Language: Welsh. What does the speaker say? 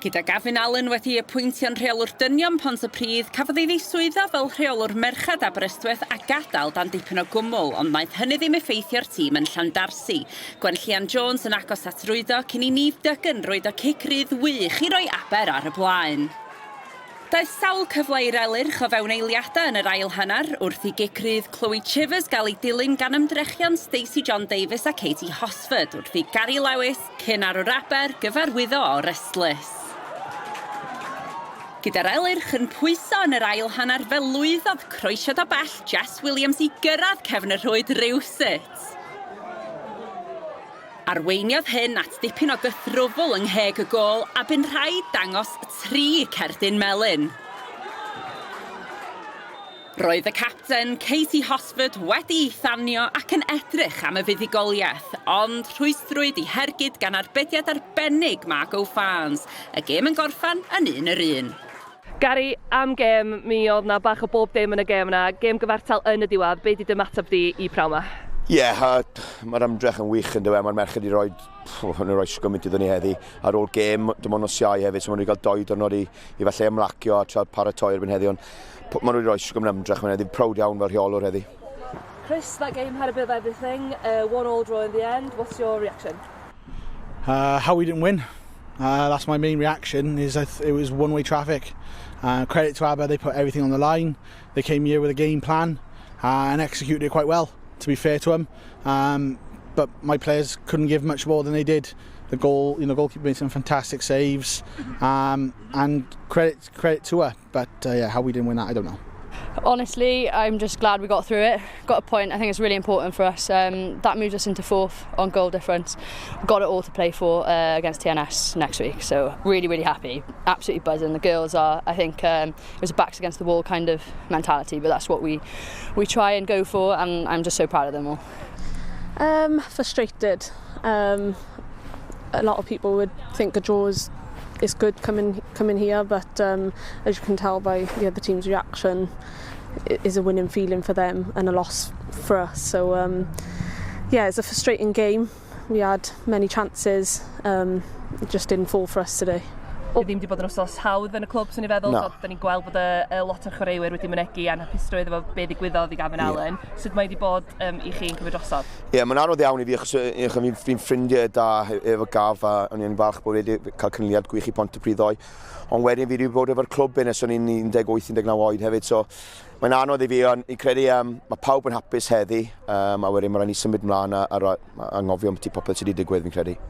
Gyda Gavin Allen wedi ei apwyntio'n rheolwr dynion Pontypridd, cafodd ei ddiswyddo fel rheolwr merched Aberystwyth a gadael dan dipyn o gwmwl, ond wnaeth hynny ddim effeithio'r tîm yn Llandarsi. Gwenllian Jones yn agos at rwydo cyn i Neve Duggan rwydo cic rydd wych i roi Aber ar y blaen. Daeth sawl cyfle i'r Elyrch o fewn eiliadau yn yr ail hanner, wrth i gic rydd Chloe Chivers gael ei dilyn gan ymdrechion Stacey John Davies a Katie Hosford, wrth i Gary Lewis, cyn arwr Aber, gyfarwyddo o'r ystlys. Gyda'r Elyrch yn pwyso yn yr ail hanner fe lwyddodd croesiad o bell Jess Williams i gyrraedd cefn y rhwyd rywsut. Arweiniodd hyn at dipyn o gythrwfl yng ngheg y gôl a bu'n rhaid dangos tri cerdyn melyn. Roedd y capten, Katie Hosford, wedi'i thanio ac yn edrych am y fuddugoliaeth, ond rhwystrwyd ei hergyd gan arbediad arbennig Margot Farnes, y gêm yn gorffen yn un yr un. Gary, am gêm, mi oedd 'na bach o bob dim yn y gêm yna. Gêm gyfartal yn y diwedd. Be 'di dy ymateb di i pnawn 'ma? Ie, yeah, mae'r ymdrech yn wych yn dywe. Mae'r merched wedi rhoi, maen nhw'n rhoi gymaint iddyn ni heddi. Ar ôl gêm, dim ond nos Iau hefyd, so maen nhw wedi cael doi diwrnod i, i falle ymlacio a trial paratoi erbyn heddi. Ond maen nhw wedi rhoi gymaint ymdrech, maen nhw wedi prowd iawn fel rheolwr heddi. Chris, that game had a bit of everything. 1-all draw in the end. What's your reaction? How we didn't win. That's my main reaction. Is it was one-way traffic. Credit to Aber, they put everything on the line. They came here with a game plan and executed it quite well. To be fair to them, but my players couldn't give much more than they did. The goal, you know, goalkeeper made some fantastic saves, and credit to her. But yeah, how we didn't win that, I don't know. Honestly, I'm just glad we got through it. Got a point. I think it's really important for us. That moves us into fourth on goal difference. Got it all to play for against TNS next week. So really, really happy. Absolutely buzzing. The girls are. I think it was a backs against the wall kind of mentality, but that's what we try and go for, and I'm just so proud of them all. Frustrated. A lot of people would think a draw is good coming here, but as you can tell by the other team's reaction, it is a winning feeling for them and a loss for us. So yeah, it's a frustrating game. We had many chances, it just didn't fall for us today. Ddim wedi bod yn wsos hawdd yn y clwb, swn i'n feddwl. No. So, da ni'n gweld bod y lot o'r chwaraewyr wedi mynegi anhapusrwydd efo be ddigwyddodd i Gavin Allen. Sut mae wedi bod i chi'n cymryd drosodd? Ie, yeah, mae'n anodd iawn i fi achos fi'n ffrindiau da efo Gav a o'n i'n falch bod wedi cael canlyniad gwych i Pontypridd ddoe. Ond wedyn fi wedi bod efo'r clwb un ers o'n i'n 18-19 oed hefyd, so mae'n anodd i fi, ond fi'n credu mae pawb yn hapus heddi, a wedyn mae'n rhaid ni symud mlaen a anghofio ambiti popeth sydd wedi digwydd, fi'n credu.